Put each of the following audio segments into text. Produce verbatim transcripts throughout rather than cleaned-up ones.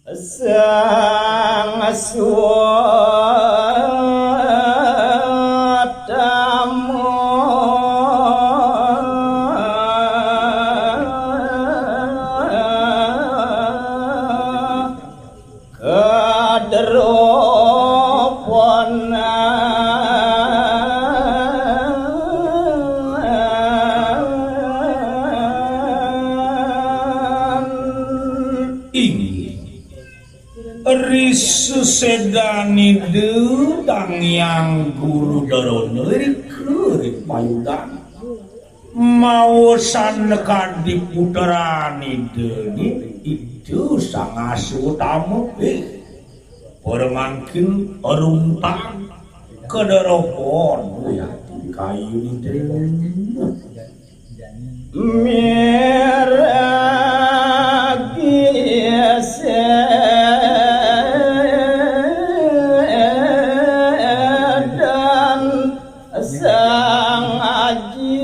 Sang Sutama kadroponan. Inggih. Ri sesedanida Dang Hyang Guru Darana ri kering payudan. Maosana kadi putranida Ida Sang Aswatama. Eh, para mangkin runtang kadroponan ya kayu nida. Miragi sedan Sang Aji.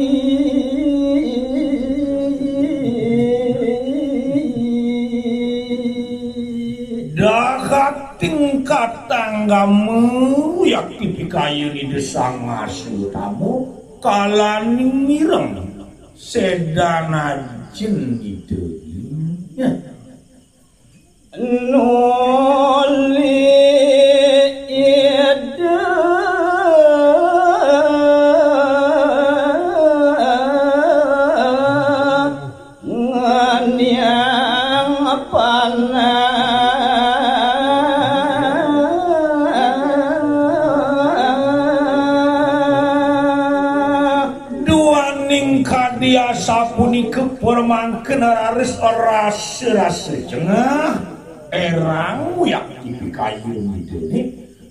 Dahating katanggamu yakti pikayun Ida Sang Aswatama kalaning mireng sedan ajin Ida. Nuli Ida nganyang panah. Duaning kadi asapunika para mangkin raris rasa-rasa jengah erang yakti pikayun Ida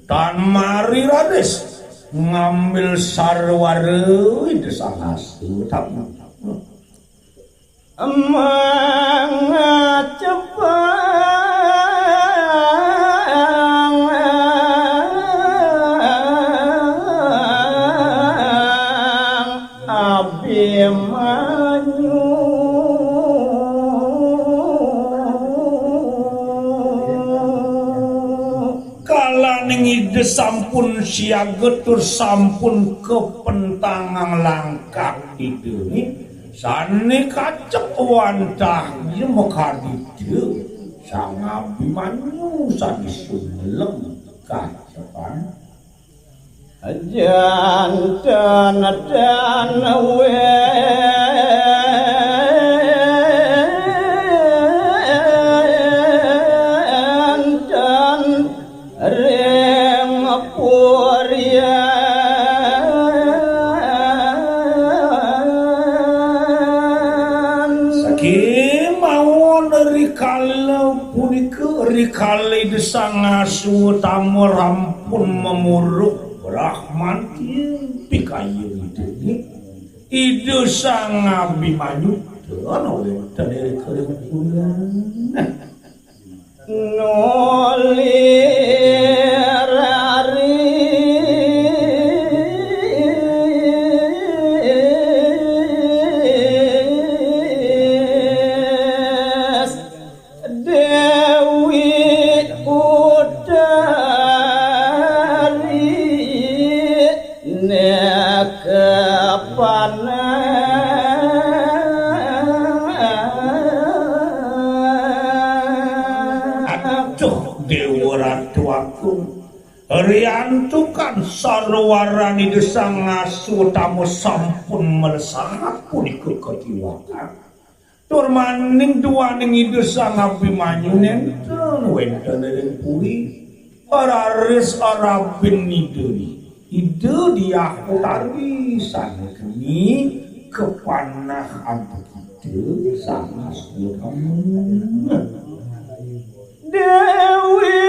tan mari raris ngambil sarwara Ida Sang Aswatama. Mangacebang Abimanyu. Kalaning Ida sampun siaga tur sampun kapentangang langkah Ida, sane kacep wantah iya makadida Sang Abimanyu sane sumeleng kacepan. Janten dan wenten ring purian. Saking mawon rikala punika, rikala Ida Sang Aswatama rampun mamuruk brahmanti pikayun Ida, Ida Sang Abimanyu tan wenten ring purian. Nuli raris Dewi Utari neka panah. Aduh, Dewa Ratu Agung, riantukan sarwaran Ida Sang Aswatama sampun mlesat punika katiwakan. Tur malih duaning Ida Sang Abimanyu nenten wenten ring puri. Raris arabin Ida, Ida Diah Utari sane keni kapanah antuk Ida Sang Aswatama. Dewi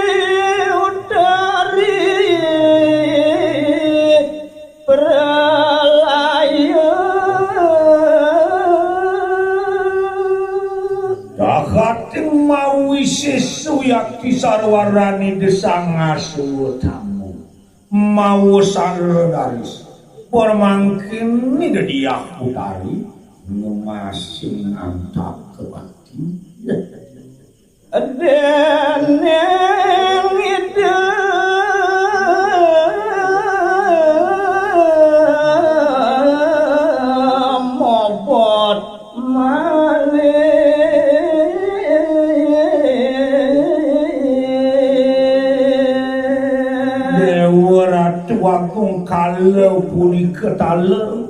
Utari pralaya. Dahating mawi sesu yakti sarwaran Ida Sang Aswatama, maosana raris, pramangkin Ida Diah Utari ngemasing antak kebakti. Déning Ida mobot malih. Déwa Ratu Agung kala punika taler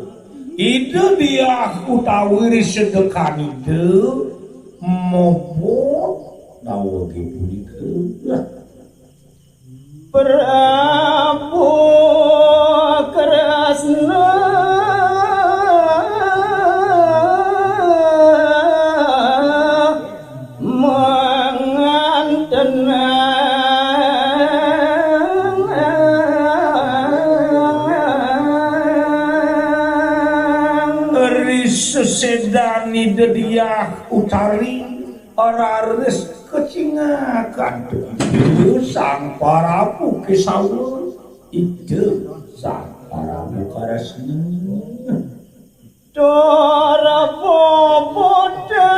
Ida Diah utawi Ri Sedekan Ida mobot dawege punika. Prabu Kresna mangantenang ri sesedan Ida Diah Utari. Raris kacingak antuk Ida Sang Parabu Kesawa, Ida Sang Parabu Kresna. Tur bobotane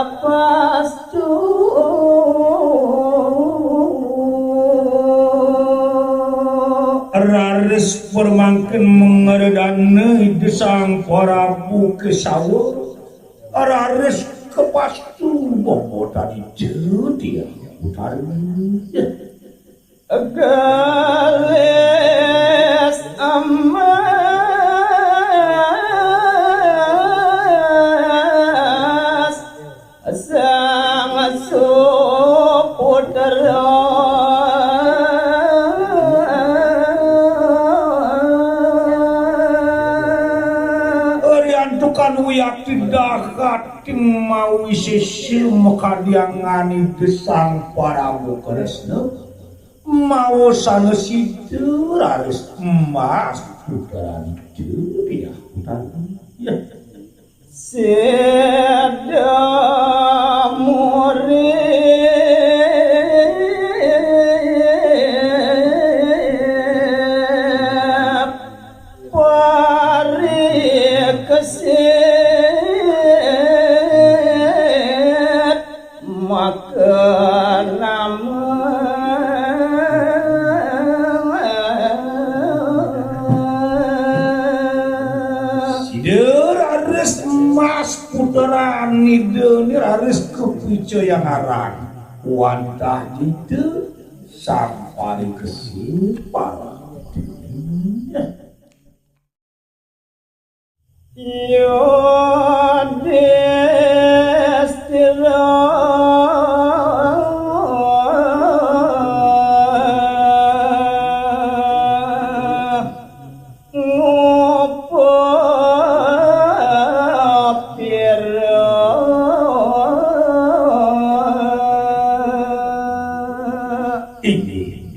kapastu. Raris pramangkin mangredana Ida Sang Prabu Kesawa, raris kapastu bobotan Ida Diah Utari. Gelis emas Sang Suputra. Riantukan wiakti dahating mawi sesa makadiangan Ida Sang Prabu Kresna. Mawa sanget sida raris emas putran Ida Diah Utari. Ya. Sida murid parikesit maka nama. Sida raris emas putran Ida ni raris kapicayang aran wantah Ida Sang Parikesit Parama. Yudhistira ngupapira. Inggih.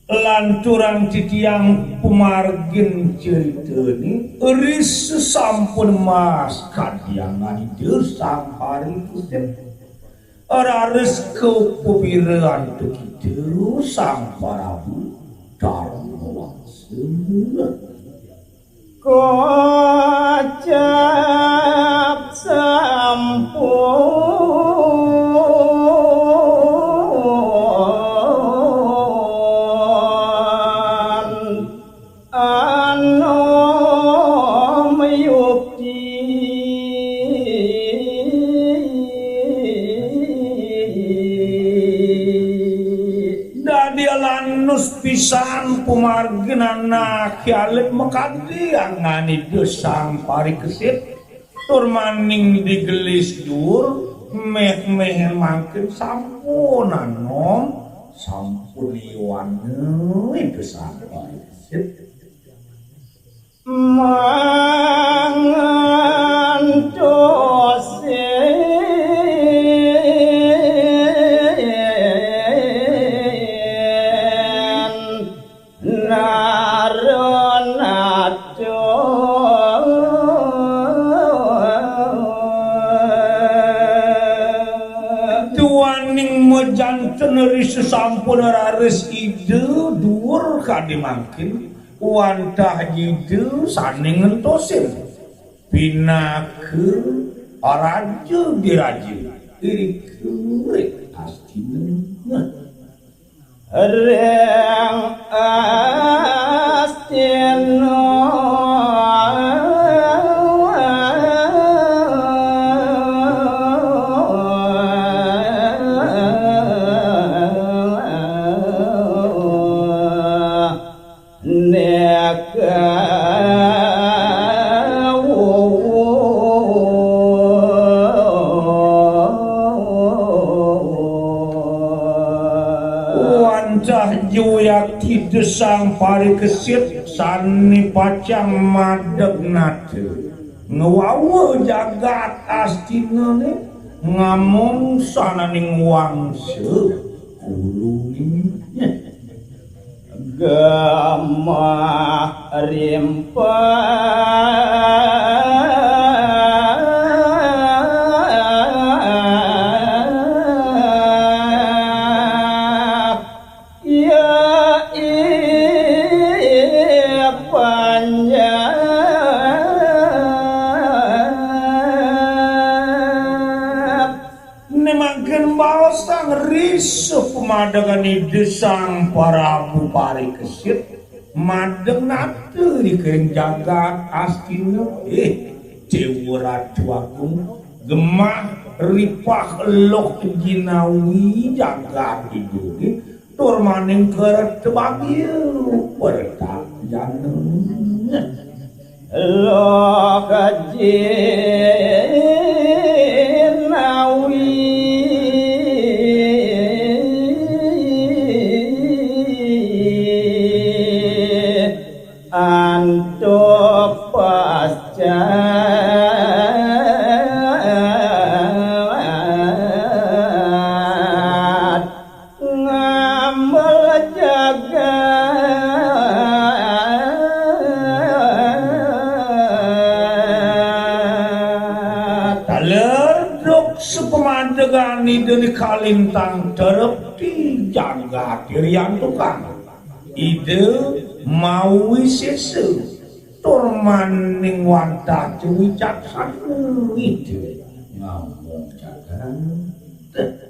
Lanturang titiang pamargin critane, ri sesampun emas kadiangan Ida Sang Parikesit. Raris kapapira antuk Ida Sang Prabu Darmawangsa. Kocap sampun anom yukti. Dadi alanus pisan pamargin anahe alit makadi angan Ida Sang Parikesit, tur maning digelis duur, meh-meh mangkin sampun anom, sampun iwana Ida Sang Parikesit. Mangantosin naranato. Duaning majanten ri sasampun raris Ida duur kadi mangkin, wantah Ida sané ngentosin pinaka raja diraja irika ring Astina. Ring Astina. Nika wantah juyakti Ida Sang Parikesit sané pacang madeg nata ngwawa jagat Astinané, ngamong sananing wangsa kuluné. Gemah rimpang. Ya iya panjang. Né mangkin baosang risa pamadegan Ida Sang Prabu Parikesit, madeg nata ring jagat Astina. Eh, Déwa Ratu Agung, gemah ripah eluh jinawi jagat Ida, tur maning kerta bagia pertajana. Loh jinawi antuk pascat. Ngambel jagat. Taler duk sapamadegan Ida kalintang terepti jagat irian tukang. Ida mawisésa tur maning wantah wicaksana Ida ngamong jagat.